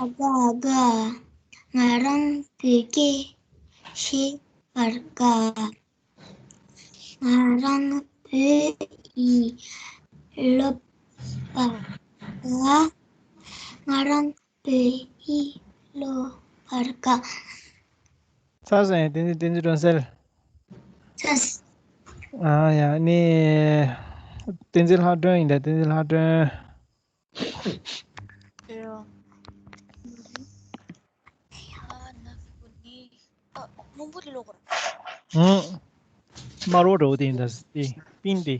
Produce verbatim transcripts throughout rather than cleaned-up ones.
ཨ་དགའ་ཨ་དགའ། ང་རང་བོད་སྐད་ཤེས་པར་དགའ། ང་རང་བོད་ཡིག་སློབ་པར་དགའ། ང་རང་བོད་ཡིག་སློབ་པར་དགའ། ཚར་སོང་ཡ། བསྟན་འཛིན། བསྟན་འཛིན་སྒྲོན་གསལ། ཚར་སོང་། ཨ་ཡ། ནི་བསྟན་འཛིན་ལྷ་སྒྲོན་ཡིན་ད། བསྟན་འཛིན་ལྷ་སྒྲོན། ཨ། དམར་པོ་འདྲ་བོ་དེ་ཡིན་ད། དེ་པིན་དེ།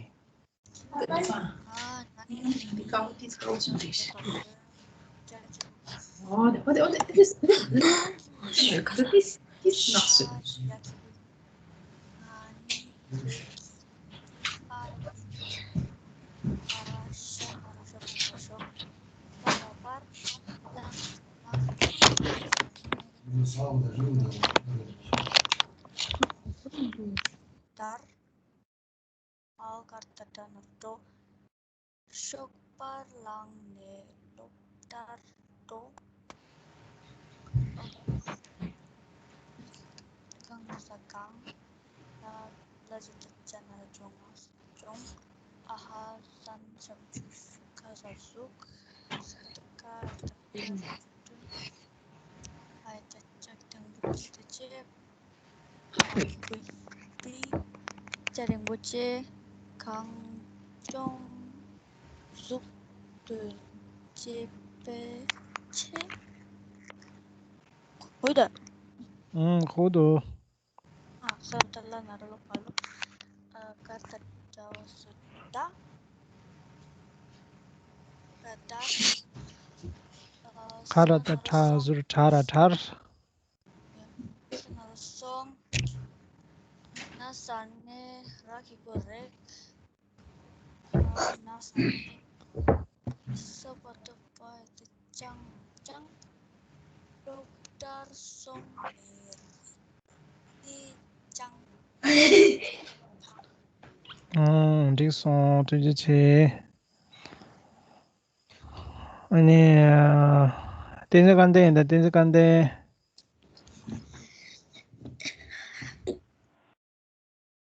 ལྟར། ཨའོ་གར་ཏ་ཏྲ་ན་རོ་ཏྲོ། ཞོགས་པར་ལངས་ནས་སློབ་གྲྭར་འགྲོ། གང་ས་གང་། ལ་ལ་ཇི་ཏ་ཇ་ན་རོ་ཇོ་ང་ས་ཇོང་། ཨ་ཧ་སན་ཞབས་ཀྱུ་ཤུ་ཁ་ས་ཟུག་ས་ཏ་ཀ་ར་ཏ་ཀ་ས་ཏ་ཀྲུ། ཨ་ཡ་ཏ་ཅ་ཏ་འགྲུབ་ཅི་ཏ་ཅེ། ཨ་བུ་པི། ཅ་རིན་པོ་ཆེ། གངས་ལྗོངས། གཟུགས་འདོད་ཅེས་པའི་ཆེ། ཧོ་ད། ཨང་། ཧོ་དོ། ཨ། ས་ཏ་ལ་ན་རོ་ལོ་ཕ་ལོ། ཨ། ག་ཏ་ཏྲ་བ་སོ་ད། ག་ད། ཨ། ཁ་ར་ཏ་ཁྲ་ཟུར་ཁྲ་ར་ཁྲར། ཡ། ས་ན་རོ་སོང་། ན་ས་ནས་ར་གི་གུ་རེག་ན་ས་ནས། ས་པ་ཏ་པ་ཡ་ཏ་ཅང་ཅང་། སློབ་གྲྭར་སོང་ནས་ཏི་ཅང་། ཨང་། འགྲིག་སོང་། ཐུགས་རྗེ་ཆེ། ཨ་ནི། བསྟན་འཛིན་སྐལ་ལྡན་ཡིན་ད། བསྟན་འཛིན་སྐལ་ལྡན།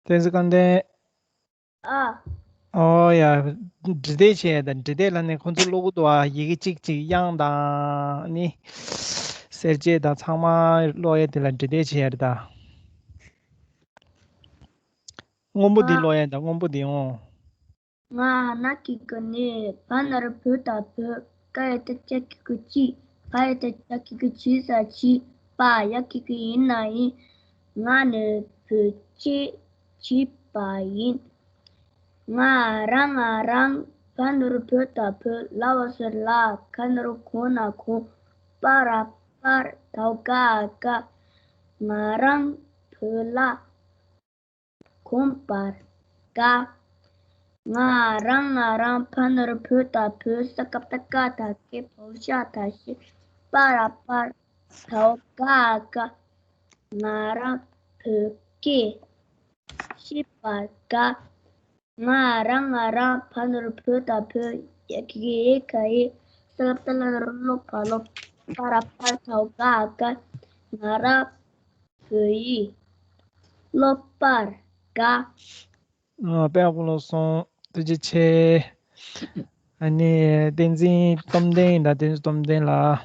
བསྟན་འཛིན་སྐལ་ལྡན། ཨ། ཨོ་ཡ། འབྲི་དེབ་བྱས་ད། འབྲི་དེབ་ལ་ནི་ཁོང་ཚོ་ཀློག་གི་འདུག་ཨ། ཡི་གེ་གཅིག་གཅིག་དབྱངས་དང་ནི། གསལ་བྱེད་དང་ཚང་མ་ཀློག་ཡས་དེ་ལ་འབྲི་དེབ་བྱས་རེད་ད། སྔོན་པོ་འདི་ཨ། ཀློག་ཡས་ད། སྔོན་པོ་འདི་འོང་། ང་ན་གི་གུ་ནས། བ་ན་རོ་བོ་ད་བོད། ཀ་ཡ་ཏ་ཅ་གི་གུ་ཀྱི། བ་ཡ་ཏ་ཅ་གི་གུ་བྱི་ས་བྱིས། པ་ཡ་གི་གུ་ཡི་ན་ཡིན། ང་ནི་བོད་སྐད་བྱིས་པ་ཡིན། ང་ར་ང་རང་། བ་ན་རོ་བོ་ད་བོད། ལ་བ་སོ་ལ། ག་ན་རོ་གོ་ན་གོང་། པ་ར་པར། ད་ག་ག་ང་རང་བོད་ལ་གོམ་པར་དགའ། ང་རང་ང་རང་། བ་ན་རོ་བོ་ད་བོད། ས་ཀ་བཏགས་སྐ་ད་སྐེ། བ་ཞབས་ཀྱུ་ཞབས། པ་ར་པར། ད་ག་ག་ང་རང་བོད་སྐད་ཤེས་པར་དགའ། ང་རང་ང་རང་། བ་ན་རོ་བོ་ད་བོད། ཡ་གི་གུ་ཡེ་ག་ཡིན། ས་ཀ་བཏགས་སླ་ན་རོ་སློ་ཕ་སློབ། པ་ར་པར། ད་ག་ག་ང་རང་བོད་ཡིག་སློབ་པར་དགའ། ཨ། དཔེ་ཡག་པོ་ཀློག་སོང་། ཐུགས་རྗེ་ཆེ། ཨ་ནི་བསྟན་འཛིན་སྟོབས་ལྡན་ཡིན་ད། བསྟན་འཛིན་སྟོབས་ལྡན་ལགས།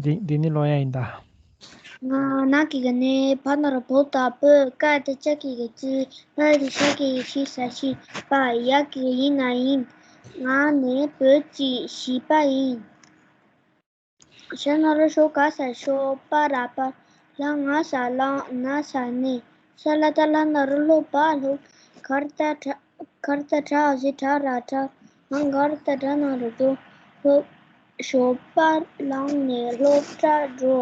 འདི་འདི་ནི་ཀློག་ཡ་ཡིན་ད། ང་ན་གི་གུ་ནས། བ་ན་རོ་བོ་ད་བོད། ཀ་ཡ་ཏ་ཅ་གི་གུ་ཀྱི། བ་ཡ་ཏ་ཤ་གི་གུ་ཤི་ས་ཤིས། པ་ཡ་གི་གུ་ཡི་ན་ཡིན། ང་ནི་བོད་ཀྱི་བྱིས་པ་ཡིན། ཞ་ན་རོ་ཞོ་ག་ས་ཞོགས། པ་ར་པར། ལ་ང་ས་ལངས། ན་ས་ནས། ས་ལ་བཏགས་སླ་ན་རོ་སློ་བ་སློབ། གར་ཏ་གྲ། གར་ཏ་ཁྲ་ཞབས་ཀྱུ་ཁྲ་ར་ཁྲར། ང་གར་ཏ་ཏྲ་ན་རོ་ཏྲོ། ཞོགས་པར་ལངས་ནས་སློབ་གྲྭར་འགྲོ།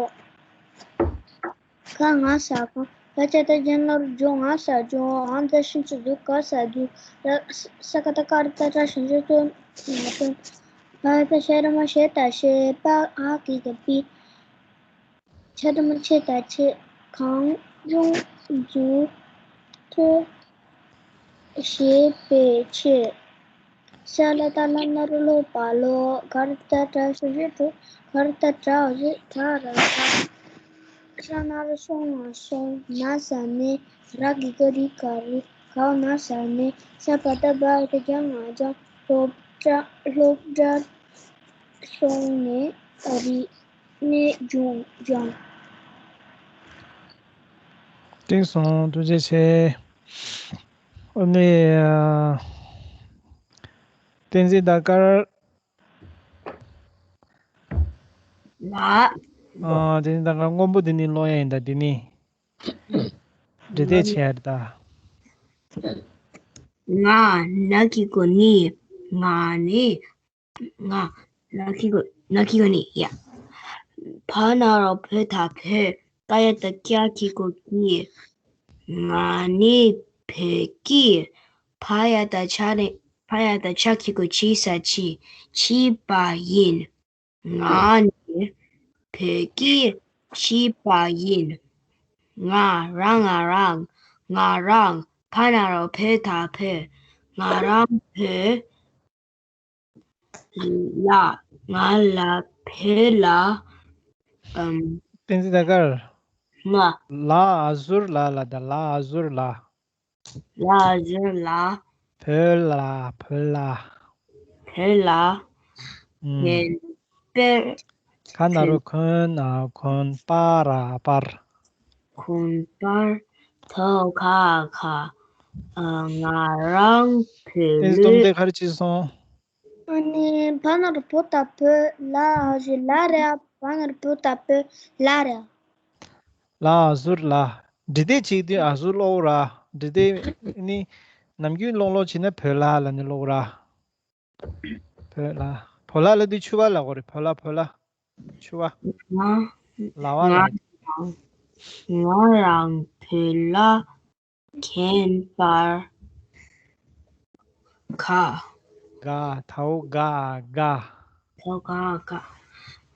ག་ང་ས་གང་། ག་ཇ་བཏགས་ཇ་ན་རོ་གྱོ། ང་ས་གྱོང་། འ་བཏགས་ཞབས་ཀྱུ་འཛུ། ག་ས་གྱུ། ར། ས་ཀ་བཏགས་སྐ་ར་བཏགས་སྐྲ་ཞབས་ཀྱུ་སྐྲ་ན་སྐྲོན། བ་ཡ་བཏགས་ཤ་ར་མ་བྱ་ད་བྱེད། པ་འ་གི་གུ་པི། ཆ་འགྲེང་བུ་ཆེ་ད་ཆེད། གངས་ལྗོངས་འཛུགས་ཐུབ་བྱེད་པའི་ཆེད། ཤ་ལ་ཏ་ལ་ན་རོ་ལོ་པ་ལོ། ག་ར་ཏ་ཏྲ་ཤ་ཞབས་ཀྱུ་གྲོ། ག་ར་ཏ་ཏྲ་འོག་གཞུག་ཏྲ་ར་ཏྲ། ཤ་ན་རོ་སོ་ང་སོང་། ན་ས་ནས། ར་གི་གུ་རི་ག་རི། ག་འོག་ན་ས་ནས། ས་ཀ་ཏ་ག་ཡ་ཏ་གྱ་ང་གྱང་། སློབ་གྲྭ་སློབ་གྲྭར་སོང་ནས་རིག་གནས་སྦྱོང་སྦྱངས། བཀྲ་ཤིས་བདེ་ལེགས། ཨ་ནི། བསྟན་འཛིན་ཟླ་དཀར། ལགས། ཨ། བསྟན་འཛིན་ཟླ་དཀར། སྔོན་པོ་འདི་ནི་ཀློག་ཡ་ཡིན་ད། འདི་ནི་འབྲི་དེབ་ཆེ་ཡ་རེད་ད། ང་། ན་གི་གུ་ནི། ང་ནི། ང་། ན་གི་གུ་ན་གི་གུ་ནི་ཡ། བ་ན་རོ་བོ་ད་བོད། ཀ་ཡ་ཏ་ཀྱ་གི་གུ་ཀྱི། ང་ནི་བོད་ཀྱི། ཕ་ཡ་ཏ་ཕྱ་ནི་ཕ་ཡ་ཏ་ཕྱ་གི་གུ་ཕྱི་ས་ཕྱི། ཕྱི་པ་ཡིན། ང་ནི་བོད་ཀྱི་ཕྱི་པ་ཡིན། ང་། ར་ང་རང་། ང་རང་། བ་ན་རོ་བོ་ད་བོད། ང་རང་བོད་ལ། ང་ལ་བོད་ལ། ཨམ། བསྟན་འཛིན་ཟླ་དཀར། ང་། ལ་ཨ་ཟུར་ལ་ལ་ད། ལ་ཨ་ཟུར་ལ། ལ་ཨ་ཟུར་ལ། བོད་ལ། བོད་ལ། བོད་ལ། ཨུམ། བོད་པར། ག་ན་རོ་གོ་ན་གོན། པ་ར་པར། གོན་པར། ཐོ་ག་ག་ང་རང་བོད། ཨེ། སྟོན་པ་ག་རེ་བྱས་སོང་། ཨ་ནི་བ་ན་རོ་བོ་ད་བོད། ལ་ཨ་ཟུར་ལ་རེད། བ་ན་རོ་བོ་ད་བོད་ལ་རེད། ལ་ཨ་ཟུར་ལ། འབྲི་དེབ་ཅིག་དུས་ཨ་ཟུར་ཀློག་ར། འབྲི་དེབ་ནི་ནམ་རྒྱུན་ཀློག་ཀློག་བྱས་ན་བོད་ལ་ལ་ནི་ཀློག་ར། བོད་ལ། བོད་ལ་ལ་དུས་ཕྱུ་པ་ལ་གོ་རེད། བོད་ལ། བོད་ལ། ཕྱུ་པ། ང་། ལ་བ་ལ། ང་རང་། ང་རང་བོད་ལ་མཁྱེན་པར་ག །ག །ད་འོག་ག །ག །ད་འོག་ག །ག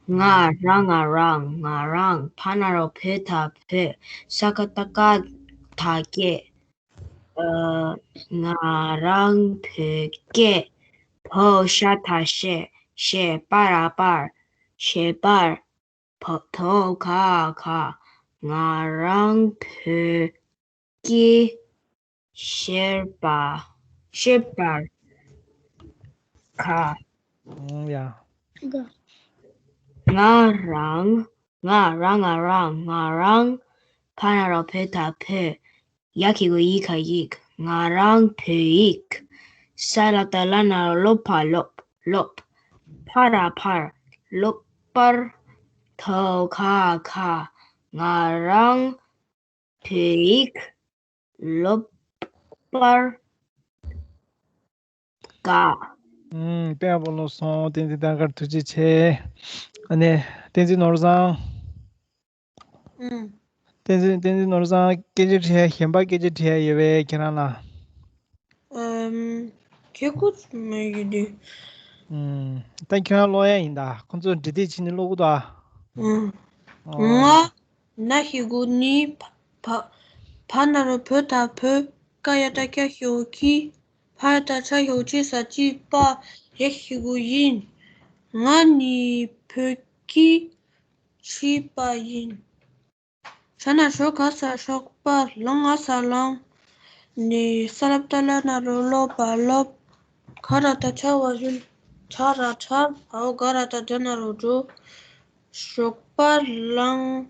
། ང་། ར་ང་རང་། ང་རང་། བ་ན་རོ་བོ་ད་བོད། ས་ཀ་ཏ་སྐ་ད་སྐད། ཨ། ང་རང་བོད་སྐད། བ་འོག་ཤ་ད་བཤད། བཤད། པ་ར་པར། བཤད་པར། བ་ད་འོག་ག་ག །ང་རང་བོད་སྐད་བཤད་པ། བཤད་པར་ག །ཡ། ང་རང་། ང་། ར་ང་རང་། ང་རང་། བ་ན་རོ་བོ་ད་བོད། ཡ་གི་གུ་ཡི་ག་ཡིག །ང་རང་བོད་ཡིག །ས་ལ་ཏ་ལ་ན་རོ་ལོ་པ་ལོབ། ལོབ། ཕ་ར་ཕར། ལོབ་པར། ད་འོག་ག་ག །ང་རང་བོད་ཡིག་ལོབ་པར་དགའ། ཨུམ། དཔེ་ཡག་པོ་ཀློག་སོང་། བསྟན་འཛིན་ཟླ་དཀར་ཐུགས་རྗེ་ཆེ། ཨ་ནི་བསྟན་འཛིན་ནོར་བཟང་། ཨུམ། བསྟན་འཛིན། བསྟན་འཛིན་ནོར་བཟང་། སྐད་ཆ་དྲི་ཡ། གཞན་པ་སྐད་ཆ་དྲི་ཡ་ཡོད་པས་ཁྱེད་རང་ལ། ཨུམ། ཁྱེད་ཁོ་མ་ཡོད་དེ། ཨུམ། ད་ཁྱེད་རང་ཀློག་ཡ་ཡིན་ད། ཁོ་ཚོ་འབྲི་དེབ་ཕྱིན་ནས་ཀློག་གི་འདུག་ཨ། ཨུམ། ཨོ། ང་། ན་གི་གུ་ནི། བ། བ། བ་ན་རོ་བོ་ད་བོད། ཀ་ཡ་ཏ་ཀྱ་གི་གུ་ཀྱི། ཕ་ཡ་ཏ་ཕྱ་གི་གུ་ཕྱི་ས་ཕྱི། པ། ཡ་གི་གུ་ཡིན། ང་ནི་བོད་ཀྱི་ཕྱི་པ་ཡིན། ཤ་ན་ཞོ་ག་ས་ཞོགས་པ། ལ་ང་ས་ལངས་ནས། ས་ལ་པ་ཏ་ལ་ན་རོ་ལོ་པ་ལོབ། ག་ར་ཏ་ཆ་འོག་གཞུག་ཆ་ར་ཆར། འ་འོག་ག་ར་ཏ་གྲ་ན་རོ་གྲོ། ཞོགས་པ་ལངས།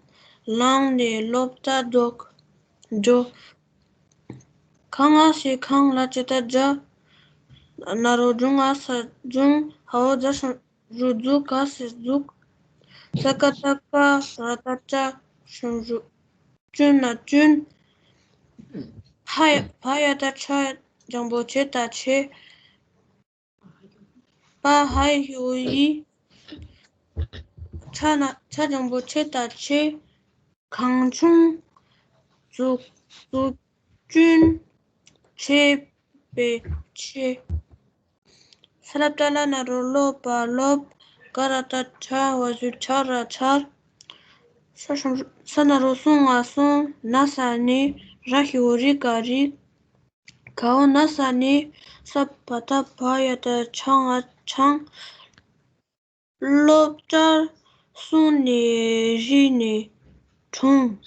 ལངས་ནས་སློབ་གྲྭ་འགྲོ། འགྲོ། ག་ང་ས་གངས། ལ་ཇ་ཏ་ལྗ། ན་རོ་ལྗ་ང་ས་ལྗང་། འ་འོག་ཛ་ཞབས་ཀྱུ་ལྗུ། འཛུ་ག་ས་འཛུགས། ས་ཀ་ཏ་སྐ། ར་ཏ་སྐྲ། ཞབས་ཀྱུ་ཅུ་ན་ལྗོན། ཕ་ཡ། བ་ཡ་ཏ་བྱ། ལྗང་པོ་བྱེ་ད་བྱེད། པ་ཧ་ཡ་གི་གུ་ཡི། ཆ་ན། ཆ་ལྗང་པོ་ཆེ་ད་ཆེ། གང་བྱུང་། འཛུགས། འཛུགས་སྐྲུན་བྱེད་པའི་བྱེད། ས་ལ་པ་ཏ་ལ་ན་རོ་ལོ་པ་ལོབ། ག་ར་ཏ་གྲ་འོག་གཞུག་གྲ་ར་གྲར། ས་ཞབས་ཀྱུ་ས་ན་རོ་སོ་ང་སོང་། ན་ས་ནས། ར་གི་གུ་རི་ག་རིག་གའོ་ན་ས་ནི་ས་བ་ད་བ་ཡ་ད་ཆང་ང་ཆང་། སློབ་གྲྭར་སོང་ནས་རིག་ནས་གྲོངས།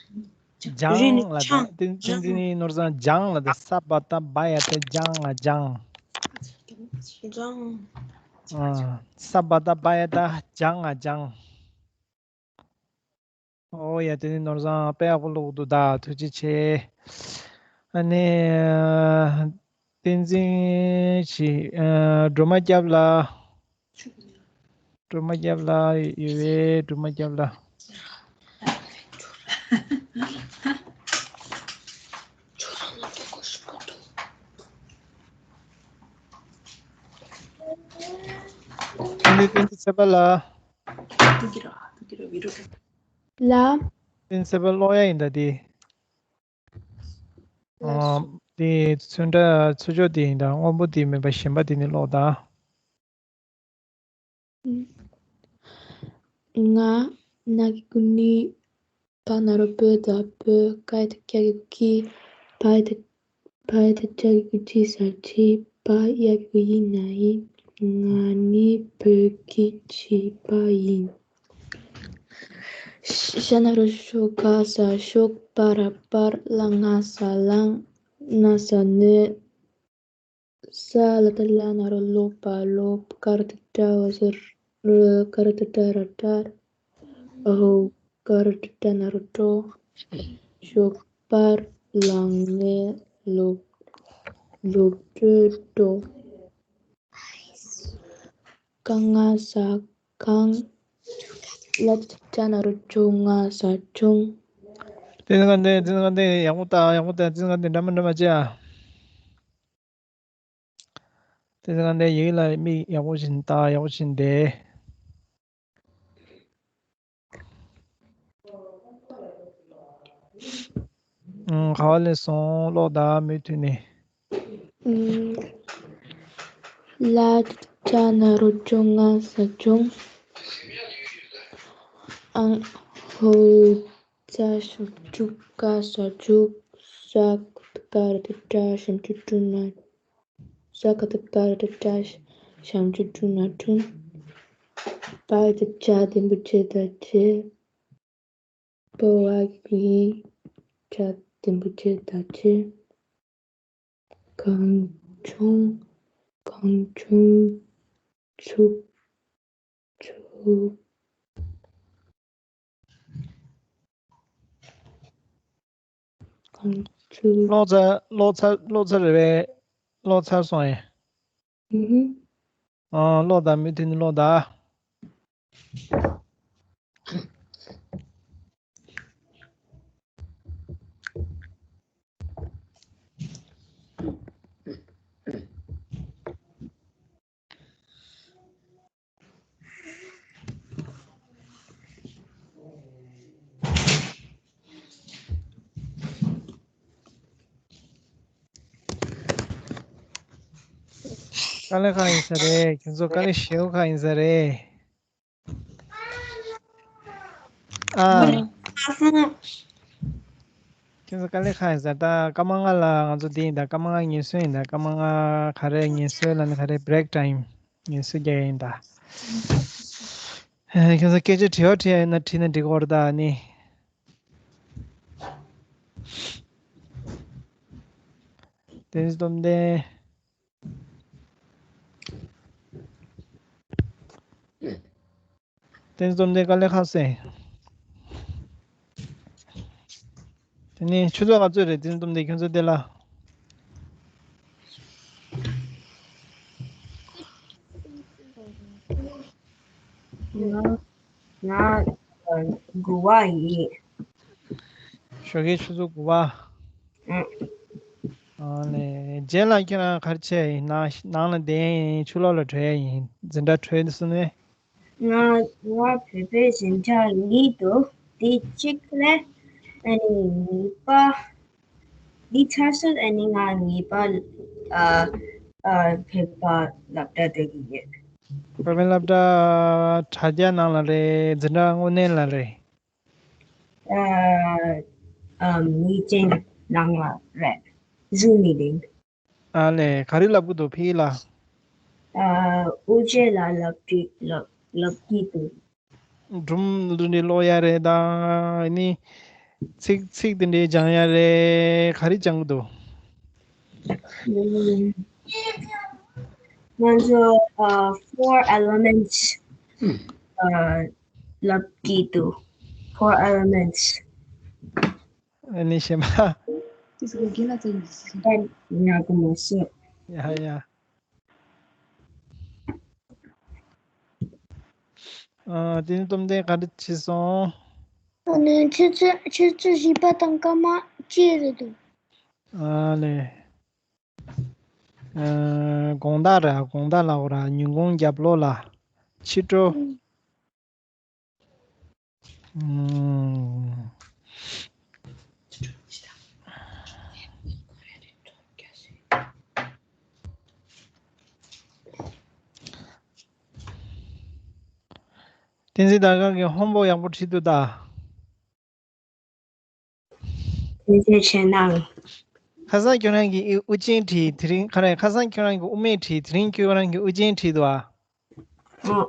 རིག་ནས་ལ་ད་ཆང་། བསྟན་བསྟན་འཛིན་ནོར་བཟང་ལྗང་ལ་ད་ས་བ་ད་བ་ཡ་ད་ལྗང་ང་ལྗང་། ལྗང་། ཨ། ས་བ་ད་བ་ཡ་ད་ལྗང་ང་ལྗང་། ཨོ་ཡ། དེ་ནི་ནོར་བཟང་དཔེ་ཡག་པོ་ཀློག་འདུག་ད་ཐུགས་རྗེ་ཆེ། ཨ་ནི། བསྟན་འཛིན་ཞིག་སྒྲོལ་མ་སྐྱབས་ལ། སྒྲོལ་མ་སྐྱབས་ལ་ཡོད་པས། སྒྲོལ་མ་སྐྱབས་ལ། བསྟན་འཛིན་ཚེ་དཔལ་ལ། ལ། བསྟན་འཛིན་ཚེ་དཔལ་ཀློག་ཡ་ཡིན་ད་དེ། ཨ། དེ་ཚོན་ཁྲ་ཚོན་མཆོག་དེ་ཡིན་ད། སྔོན་པོ་དེ་མིན་པ་གཞན་པ་དེ་ནི་ཀློག་ད། ང་ན་གི་གུ་ནི། བ་ན་རོ་བོ་ད་བོད། ཀ་ཡ་ད་ཀྱ་གི་གུ་ཀྱི། བ་ཡ་ད་བ་ཡ་ད་ཇ་གི་གུ་ཇི་ས་ཇི། བ་ཡ་གི་གུ་ཡི་ན་ཡིན། ང་ནི་བོད་ཀྱི་བྱིས་པ་ཡིན། ཤ་ན་རོ་ཤོ་ག་ས་ཤོག་པ་ར་པར། ལ་ང་ས་ལང་། ན་ས་ནོ། ས་ལ་ད་ལ་ན་རོ་ལོ་པ་ལོབ། ཀ་ར་ད་ཏྲ་བ་ཟེར། ཀ་ར་ད་ཏྲ་ར་ཏྲར། ཨོ། ཀ་ར་ད་ཏྲ་ན་རོ་ཏྲོ། ཞོགས་པར་ལངས་ནས་ལོབ། ལོབ་ཏྲོ་ཏྲོ། ཀ་ང་ས་གང་། ལ་ཅ་ན་རོ་ཅོ་ང་ས་ཅུང་། དེ་ནི་ག་འདི་དེ་ནི་ག་འདི་ཡག་པོ་ལྟ། ཡག་པོ་ལྟ། དེ་ནི་ག་འདི་འདྲ་མི་འདྲ་མ་བྱེད་ཨ། དེ་ནི་ག་འདི་ཡིག་ལ་མིག་ཡག་པོ་བྱིན་ལྟ། ཡག་པོ་བྱིན་ཏེ། ཨང་། ག་བ་ལས་སོང་། ཀློག་དང་མུ་མཐུད་ནས། ཨང་། ལ་ཅ་ན་རོ་ཅོ་ང་ས་ཅུང་། ཨང་། ཧོ། ཙ་ཞབས་ཀྱུ་ཀ་ས་ཅུག། ས་ཀ་ར་ཏ་ཏྲ་ཞབས་ཀྱུ་ཀྲུ་ན། ས་ཀ་ཏ་ཀ་ར་ཏ་ཏྲ་ཞབས་ཀྱུ་ཀྲུ་ན་ཀྲུང་། པ་ཡ་ཏ་ཅ་ལྡན་པོ་ཅེ་ད་ཅེ། པ་བ་གི་གུ་ཡི། ཅ་ལྡན་པོ་ཅེ་ད་ཅེ། གང་བྱུང་། གང་བྱུང་། ཆུ། ཆུ། གང་ཆུ། ཀློག་ཚར། ཀློག་ཚར། ཀློག་ཚར་རེད་པས། ཀློག་ཚར་སོང་ཨེ། ཨུ་ཧུ། ཨ། ཀློག་དང་མུ་མཐུད་ནས་ཀློག་དང་། དཀའ་ལས་ཁག་ཡིན་ས་རེད། ཁྱོད་ཚོ་དཀའ་ལས་ཞེ་པོ་ཁག་ཡིན་ས་རེད། ཨ། ཁྱེད་ཚོ་དཀའ་ལས་ཁག་ཡིན་ཟེར། ད་སྐར་མ་ལྔ་ལ་ང་ཚོ་འདི་ཡིན། ད་སྐར་མ་ལྔ་ངལ་གསོ་ཡིན། ད་སྐར་མ་ལྔ་ག་རེ་ངལ་གསོ་ལབ་ན་ག་རེ་break time ངལ་གསོ་རྒྱག་ཡིན་ད། ཁྱེད་ཚོ་སྐད་ཆ་དྲི་བ་དྲི་ཡ་ཡིན་ན་དྲིས་ན་འགྲིག་གི་རེད་ད་ནི། བསྟན་འཛིན་སྟོབས་ལྡན། བསྟན་འཛིན་སྟོབས་ལྡན་དཀའ་ལས་ཁག་སེ། དེ་ནས་ཆུ་ཚོད་ག་ཚོད་རེད། བསྟན་འཛིན་སྟོབས་ལྡན་ཁྱོད་ཚོ་དེ་ལ། ང་ང་དགུ་པ་ཡིན། ཞོགས་ཀའི་ཆུ་ཚོད་དགུ་པ། ཨ་ལེ། རྗེས་ལ་ཁྱེད་རང་ག་རེ་བྱས་ཡིན། ནང་ནང་ལ་བསྡད་ཡིན། ཆུ་ལོག་ལ་བྲོས་ཡིན། འཛིན་གྲྭ་བྲོས་སོང་ནས། ང་ང་བོད་པའི་འཛིན་གྲྭ་གཉིས་འདུག་དེ་གཅིག་ལ་ཨ་ནི་གཉིས་པ། འདི་ཚར་སོང་། ཨ་ནི་ང་ངེས་པར་ཨ་ཨ་བོད་པ་སློབ་གྲྭ་སྡོད་ཀྱི་ཡོད། བོད་པའི་སློབ་གྲྭ་དྲ་རྒྱ་ནང་ལ་རེད། འཛིན་གྲྭ་དངོས་གནས་ལ་རེད། ཨ་ཨ་མི་ཅན་ནང་ལ་རེད། Zoom meeting། ཨ་ལས། ག་རེ་ལབ་གི་འདུག་ཕི་ལ། ཨ། དབུ་འབྱེད་ལ་ལབ་ཀྱི་ལབ་ལབ་ཀྱི་འདུག་སྒྲུང་འདི་འདྲ་ཀློག་ཡ་རེད་ད། ཨ་ནི་ཚིག་ཚིག་འདི་འདྲ་སྦྱང་ཡ་རེད། ག་རེ་སྦྱང་གི་འདུག་ང་ཚོ་ཨ། four elements ཨ། ལབ་ཀྱི་འདུག four elements ཨ་ནི་གཞན་པ། དེ་ཚོ་གི་ལ་ཚོ་ཡིན། ད་ཉག་གི་མ་ཤེས། ཡ་ཡ། ཨ། དེ་ནི་སྟོབས་ལྡན་ག་འདྲ་བྱས་སོང་། ཨ་ནི་ཆུ་ཚོད་ཆུ་ཚོད་བཞི་པ་དང་སྐར་མ་གཅིག་རེད་འདུག་ཨ་ལས། ཨ། དགོང་དག་ར་དགོང་དག་ལ་འོ་ར་ཉིན་གུང་རྒྱབ་ལོགས་ལ་ཕྱི་དྲོ། ཨུམ། བསྟན་འཛིན་ཟླ་དཀར་གྱིས་ཧོམ་ཝོག་ཡག་པོ་བྲིས་འདུག་ད། ཐུགས་རྗེ་ཆེ་གནང་། ཁ་སང་ཁྱོད་རང་གིས་དབུ་ཅན་བྲིས། དེ་རིང་ག་རེ། ཁ་སང་ཁྱོད་རང་གིས་དབུ་མེད་བྲིས། དེ་རིང་ཁྱོད་རང་གིས་དབུ་ཅན་བྲིས་འདུག་ཨ། ཨོ།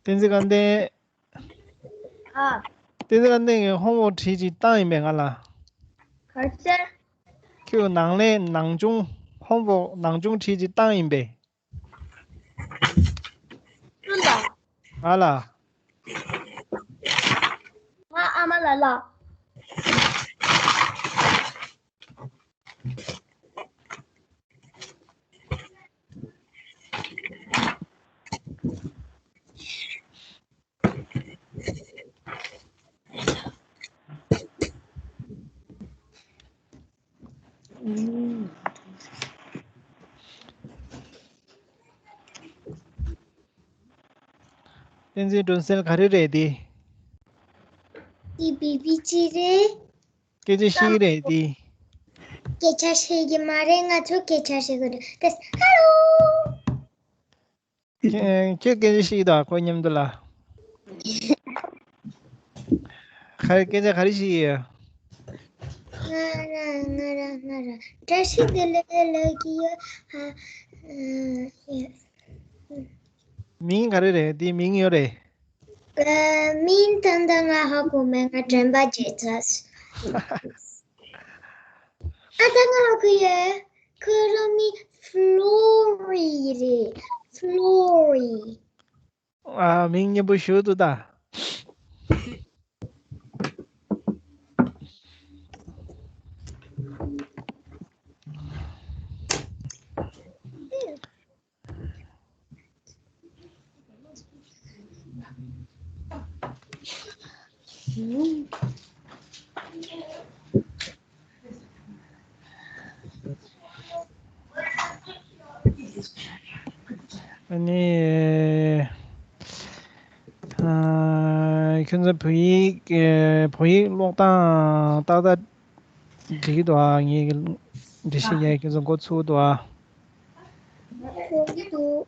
བསྟན་འཛིན་དགའ་ལྡན། ཨ། བསྟན་འཛིན་དགའ་ལྡན་གྱིས་ཧོམ་ཝོག་བྲིས་ཅིག་བཏང་ཡིན་པས་ང་ལ། ག་རེ་ཟེར། ཁྱོད་ནང་ལས་ནང་སྦྱོང་ཧོམ་ཝོག་ནང་སྦྱོང་བྲིས་ཅིག་བཏང་ཡིན་པས། ང་ལ། ང་ཨ་མ་ལ་ལ། བསྟན་འཛིན་སྒྲོན་གསལ་ག་རེ་རེད་དེ། དེ་བི་བི་ཅི་རེད། སྐད་ཆ་བཤད་ཀྱི་རེད་དེ། སྐད་ཆ་བཤད་ཀྱི་མ་རེད། ང་ཚོ་སྐད་ཆ་བཤད་ཀྱི་རེད། ཧེ་ལོ། ཁྱོད་ཁྱོད་སྐད་ཆ་བཤད་ཀྱི་འདུག་ཁོ་མཉམ་དུ་ལ། ག་རེ། སྐད་ཆ་ག་རེ་བཤད་ཀྱི་ཡོད། ང་ར་ང་ར་ང་ར་བཀྲ་ཤིས་བདེ་ལེགས་ལབ་ཀྱི་ཡོད། ཧ། ཨ། ཡ། མིང་ག་རེ་རེད། དེའི་མིང་ཡོད་རེད། ཨ། མིང་ད་ལྟ་ང་ཧ་གོ་མེད། ང་དྲན་པ་བརྗེད་ཚར། ཨ། ད་ང་ཧ་གོ་ཡོད། ཁོ་རང་མིང་ཕློ་རི་རེད། ཕློ་རི། ཨ། མིང་སྙན་པོ་ཞིག་འདུག་ད། ཨ་ནི། ཨ། ཁྱོད་ཚོ་བོད་ཡིག་ཨེ། བོད་ཡིག་ཀློག་སྟངས་ཏག་ཏག་འགྲིག་གི་འདུག་ཨ། ངས་འགྲེལ་བཤད་རྒྱག་ཁྱོད་ཚོ་འགོ་ཚུགས་འདུག་ཨ། ཁོང་གི་འདུག